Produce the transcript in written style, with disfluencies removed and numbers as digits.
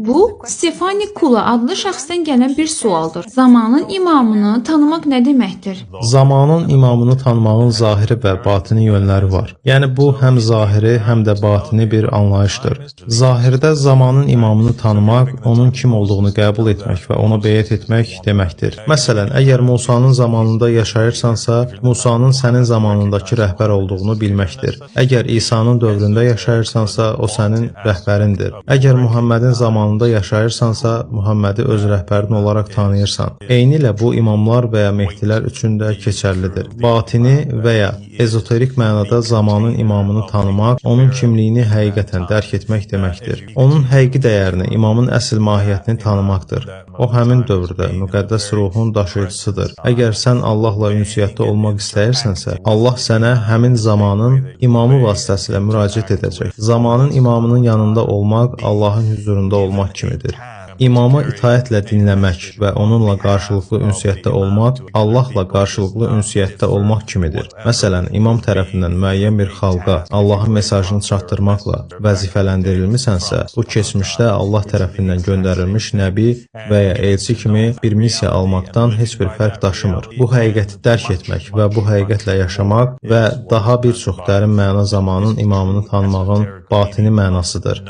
Bu, Stefani Kula adlı şəxsdən gələn bir sualdır. Zamanın imamını tanımaq nə deməkdir? Zamanın imamını tanımağın zahiri və batini yönləri var. Yəni bu həm zahiri, həm də batini bir anlayışdır. Zahirdə zamanın imamını tanımaq, onun kim olduğunu qəbul etmək və ona beyət etmək deməkdir. Məsələn, əgər Musanın zamanında yaşayırsansa, Musanın sənin zamanındakı rəhbər olduğunu bilməkdir. Əgər İsa'nın dövründə yaşayırsansa, o sənin rəhbərindir. Əgər Muhammedin zamanında yaşayırsansa, Muhammədi öz rəhbərin olaraq tanıyırsan. Eynilə bu imamlar və ya mehdilər üçün də keçərlidir. Batini və ya ezoterik mənada zamanın imamını tanımaq, onun kimliyini həqiqətən dərk etmək deməkdir. Onun həqiqi dəyərini, imamın əsl mahiyyətini tanımaqdır. O həmin dövrdə müqəddəs ruhun daşıyıcısıdır. Əgər sən Allahla ünsiyyətdə olmaq istəyirsənsə, Allah sənə həmin zamanın imamı vasitəsilə müraciət edəcək. Zamanın imamının yanında olmaq Allahın hüzurunda olmaq kimidir. İmamı itaətlə dinləmək və onunla qarşılıqlı ünsiyyətdə olmaq Allahla qarşılıqlı ünsiyyətdə olmaq kimidir. Məsələn, imam tərəfindən müəyyən bir xalqa Allahın mesajını çatdırmaqla vəzifələndirilmisənsə, bu keçmişdə Allah tərəfindən göndərilmiş nəbi və ya elçi kimi bir missiya almaqdan heç bir fərq daşımır. Bu həqiqəti dərk etmək və bu həqiqətlə yaşamaq və daha bir çox dərin məna zamanın imamını tanımağın batini mənasıdır.